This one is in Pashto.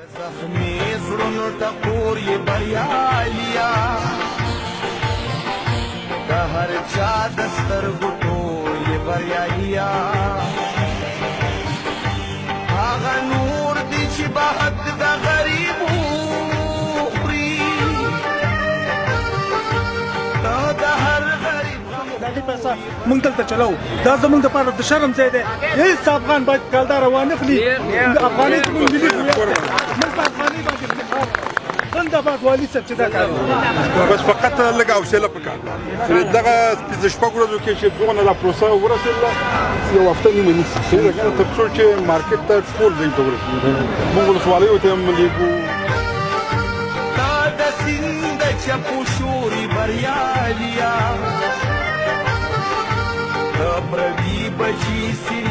زخمي زړونو ټکور یې بریالیا، د هر چا د سترګو تور یې بریالیا. هغه نور دي چې به حق د غریبو خوري، د هر غریب دغه پیسې مونږ دلته چلو. دا زمونږ لپاره د شرم ځای دی. هیڅ افغان باید کالدار وانخلي. افغاني زمونږ ملي هویت دی، موږ په افغاني باندې افتخار. زنده باد والي صاحب چې دا کار بس فقط لږه حوصله پکار ده. دغه 5 6 ورځو کې چې دغه لا پروسه ورسېدله، یو هفته نیمه نیسي، صحیح ده کنه، تر څو چې مارکیټ ته ټول ځای ته ورسېږي. موږ ولسوالیو ته هم لېږو. تا د سیند چپو شوري بریالیا، د پردي بچي سینې.